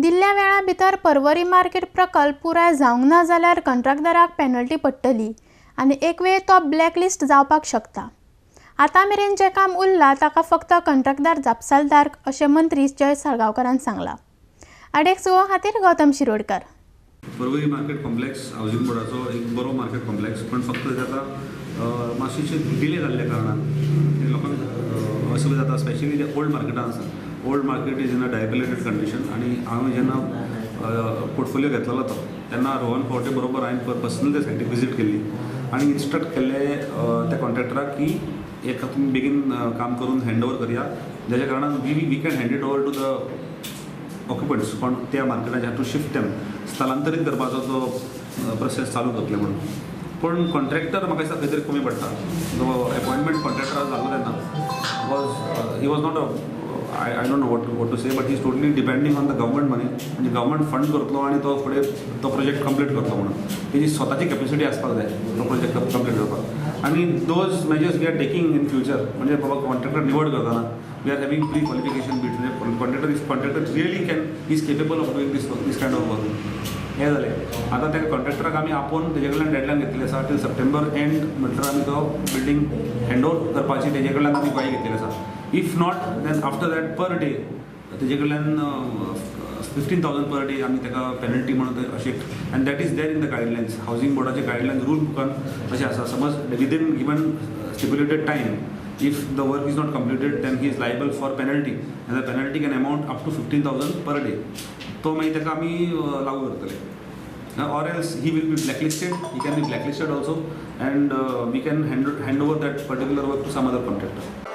दिल्ल्या वेळा भितर पर्वरी मार्केट प्रकल्प पुराय जावंक ना जाल्यार कंत्राटदाराक पेनल्टी पडटली आनी एक वेळ तो ब्लॅकलिस्ट जावपाक शकता. आतां मेरेन जें काम उरलां ताका फक्त कंत्राटदार जापसालदार अशें मंत्री जय साळगांवकारान सांगलां. आडेक्स गोवा खातीर Gautam Shirodkar. Porvorim market complex housing बोर्डाचो एक बरो मार्केट कॉम्प्लेक्स, पण फक्त ताका मातशें डिले जाल्ल्या कारणान लोकांक असुविधा जाता. स्पेशली जे ओल्ड मार्केटान आसा, old market is in a dilapidated condition. आनी हांवें जेन्ना पोर्टफोलियो घेतलेलो तो तेन्ना रोहन खंवटे बरोबर हांवें पर्सनल त्या सायटीक विजीट केल्ली आनी इन्स्ट्रक्ट केल्ले त्या कॉन्ट्रॅक्टराक की एक तुमी बेगीन काम करून हँड ओवर करया, जेच्या कारणान we can hand it over to the occupants. पण त्या मार्केटाचे टू शिफ्ट देम, स्थलांतरीत करपाचो जो प्रोसेस चालू करतले म्हणून. पूण कॉन्ट्रॅक्टर म्हाका दिसता खंय तरी कमी पडटा. जो अपॉयंटमेंट कॉन्ट्रॅक्टर जाल्लो तेन्ना was he was not a I don't know what to say, but he is totally depending on the government money. म्हणजे गव्हर्मेंट फंड करतलो आनी तो फुडें तो प्रोजेक्ट कंप्लीट करतलो म्हणून. तेजी स्वताची कॅपेसिटी आसपाक जाय तो प्रोजेक्ट कंप्लीट करपाक. आनी those measures we are taking in future. म्हणजे बाबा कॉन्ट्रॅक्टर निवड करतना we are having pre qualification bid. म्हणजे contractor, if contractor really can is capable of doing this kind of work, हें जालें. आतां त्या कॉन्ट्रॅक्टराक आमी आपोवन तेजे कडल्यान डेडलायन घेतलेली आसा टील सप्टेंबर एंड म्हणल्यार आमी तो बिल्डींग हँड ओवर करपाची तेजे कडल्यान आमी ग्वाही घेतलेली आसा. If not, then after that per day तेजे कडल्यान 15,000 पर डे आमी ताका पेनल्टी म्हणून अशें, and that is there in the guidelines. Housing बोर्डाचे गायडलायन्स रूल बुकान अशें आसा, समज within given stipulated time if the work is not completed, then he is liable for penalty, and the penalty can amount up to 15,000 per day. तो मागीर ताका आमी लागू करतले, or else he will be blacklisted. He can be blacklisted also, and we can hand over that particular work to some other contractor.